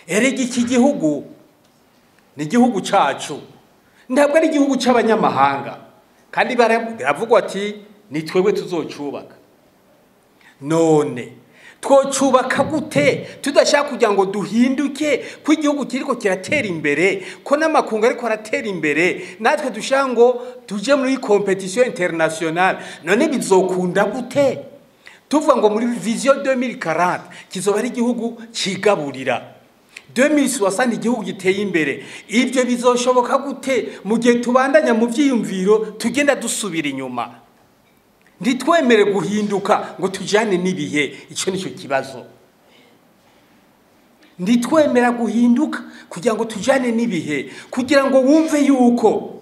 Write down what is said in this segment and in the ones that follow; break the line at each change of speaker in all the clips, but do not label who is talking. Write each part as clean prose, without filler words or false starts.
Erega iki gihugu ni igihugu cacu, ntabwo ari igihugu c'abanyamahanga. Kandi biravugwa ati ni twebwe tuzocubaka. None twocubaka gute tudashaka kugira ngo duhinduke, ko igihugu kiriko kiratera imbere, ko n'amakungu ariko aratera imbere, natwe dushaka ngo tuje muri compétition internationale? None bizokunda gute tuvuga ngo muri vision 2040 kizoba ari igihugu cigaburira, 2060 igihugu giteye imbere? Ibyo bizoshoboka gute mu gihe tubandanya mu vyiyumviro tugenda dusubira inyuma, ntitwemere guhinduka ngo tujane n'ibihe? Icyo nicyo kibazo. Ntitwemera guhinduka kugira ngo tujane n'ibihe, kugira ngo wumve yuko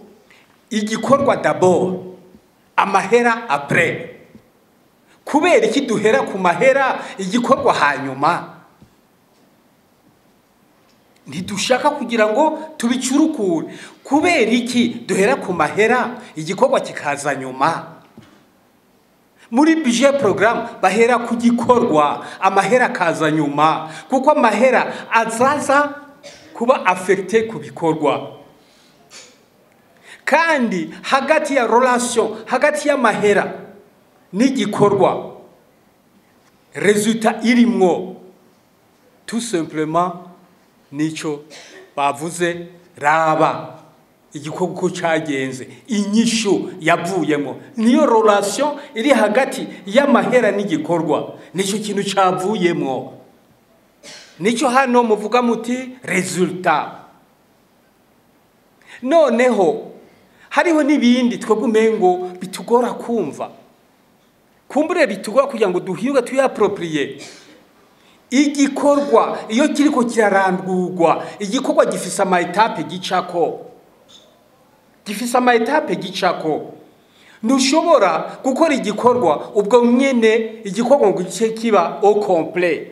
igikorwa d'abord, amahera après. Kubera iki duhera ku mahera, igikorwa hanyuma? Ntidushaka kugira ngo tubicurukure. Kubera iki duhera ku mahera, igikorwa kikaza nyuma? Muri budget programme bahera ku gikorwa, amahera akaza nyuma, kuko amahera azaza kuba affecté ku bikorwa. Kandi hagati ya relation hagati y'amahera n'igikorwa, résultat irimwo, tout simplement nico bavuze: raba igikorwa uko cyagenze, inyishu yavuyemo. Niyo relation iri hagati y'amahera n'igikorwa, nicyo kintu cyavuyemo, nicyo hano muvuga muti résultat. Noneho hariho n'ibindi twebwe umengo bitugora kumva, kumbure bitugora kugira ngo duhinduke, tuyapproprier. Igikorwa iyo kiriko kirarangurwa, igikorwa gifise ama étapes gicako, gifise ama étapes gicako. Ntushobora gukora igikorwa ubwo nyene, igikorwa ngo gice kiba au complet.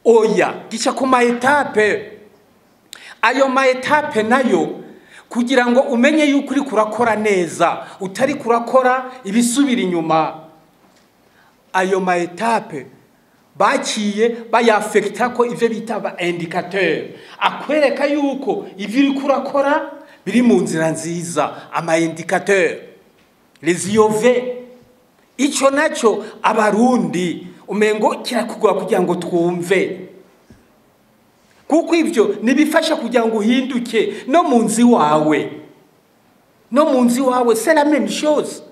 Oya, gica ku ma étapes. Ayo ma étapes nayo, kugira ngo umenye yuko uri kurakora neza, utari kurakora ibisubira inyuma, ayo ma étapes baciye bayaffecta ko ivyo bita ba indicateur akwereka yuko ivyo uri kurakora biri mu nzira nziza, ama indicateur, les IOV. Ico naco Abarundi umengo kirakugora kugira ngo twumve, kuko ivyo nibifasha kugira ngo uhinduke no mu nzu iwawe. No mu nzu iwawe c'est la même chose.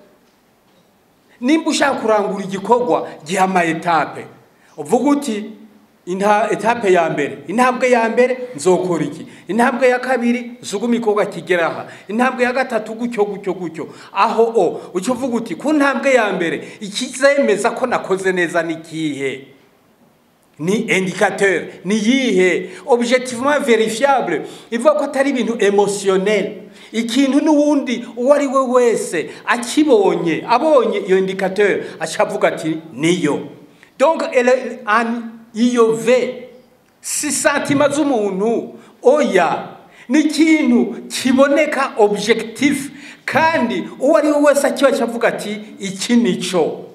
Nimba ushaka kurangura igikorwa, giha ama étapes, uvuga uti étape ya mbere, intambwe ya mbere nzokora iki, intambwe ya kabiri nsugume igikorwa kigera aha, intambwe ya gatatu gutyo gutyo gutyo. Aho o uca uvuga uti ku ntambwe ya mbere ikizemeza ko nakoze neza ni kihe? Ni indicateur ni yihe objectivement vérifiable, ivuga ko atari ibintu émotionnel, ikintu n'uwundi uwo ari we wese akibonye, abonye iyo indicateur acavuga ati niyo. Donc iyo V si sentiment z'umuntu, oya, ni ikintu kiboneka, objectif, kandi uwo ari we wese akiba acavuga ati iki nico.